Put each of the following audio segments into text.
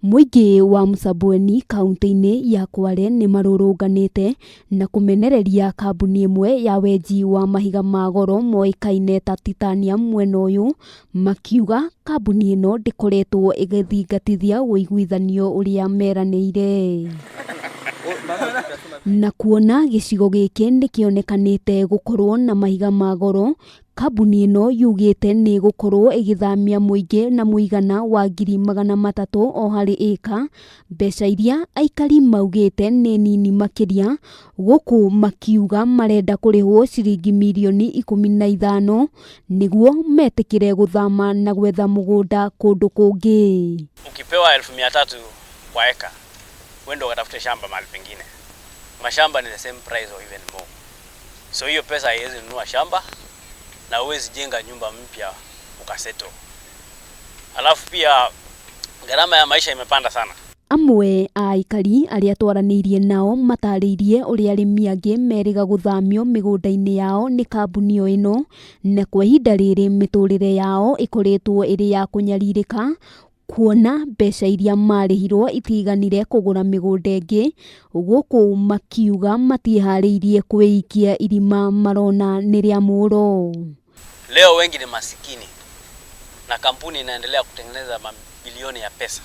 Mũingĩ wa Msambweni kaunti-inĩ ya Kwale nĩ marũrũnganĩte na kũmenereria kambuni ĩmwe ya wenji wa mahiga ma goro moĩkaine ta Titanium mwena ũyũ, makiuga kambuni ĩno ndĩkoretwo ĩgĩthingatithia ũiguithanio ũrĩa meranĩire. Na kuona gĩcigo gĩkĩ nĩkĩonekanĩte gũkorwo na mahiga ma goro, kambuni ĩno yugĩte nĩ ĩgũkorwo ĩgĩthamia mũingĩ na mũigana wa 300,000 o harĩ ĩka, mbeca iria aikari maugĩte nĩ nini makĩria, gũkũ makiuga marenda kũrĩhwo ciringi mirioni 15 nĩguo metĩkĩre gũthama na gwetha mũgũnda kũndũ kũngĩ. Ukipewa 300,000 kwa eka, uende ukatafute shamba mahali pengine. Mashamba ni the same price or even more. So hiyo pesa haiwezi nunua shamba na huwezi jenga nyumba mpya ukasettle. Alafu pia gharama ya maisha imepanda sana. Amwe a aikari arĩa twaranĩirie nao matarĩirie ũrĩa arĩmi angĩ merĩga gũthamio mĩgũnda-inĩ yao nĩ kambuni o ĩno, na kwa ihinda rĩrĩ mĩtũrĩre yao ĩkoretwo ĩrĩ ya kũnyarirĩka kuona mbeca iria marĩhirwo itiganire kũgũra mĩgũnda ĩngĩ, gũkũ makiuga matiĩharĩirie kwĩikia irima marona nĩ rĩa mũro. Leo wengi ni masikini na kampuni inaendelea kutengeneza mabilioni ya pesa.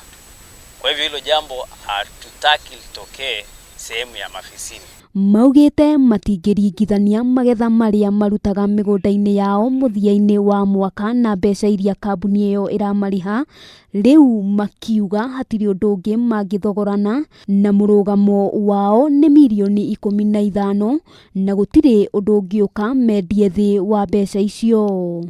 Kwa hivyo hilo jambo hatutaki litokee sehemu ya Mafisini. Maugĩte matingĩringithania magetha marĩa marutaga mĩgũnda-inĩ yao mũthia-inĩ wa mwaka na mbeca iria kambuni ĩyo ĩramarĩha, rĩu makiuga hatirĩ ũndũ ũngĩ mangĩthogorana na mũrũgamo wao nĩ mirioni 15 na gũtirĩ ũndũ ũngĩũka mendie thĩ wa mbeca icio.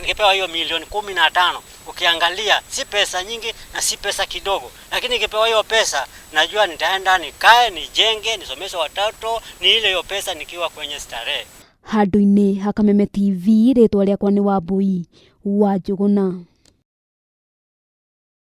Nikipewa hiyo milioni 15, ukiangalia si pesa nyingi na si pesa kidogo, lakini nikipewa hiyo pesa najua nitaenda nikae, nijenge, nisomeshe watoto, ni ile hiyo pesa nikiwa kwenye starehe. Handũ-inĩ ha Kameme TV, rĩtwa rĩakwa nĩ Wambui wa Njũgũna.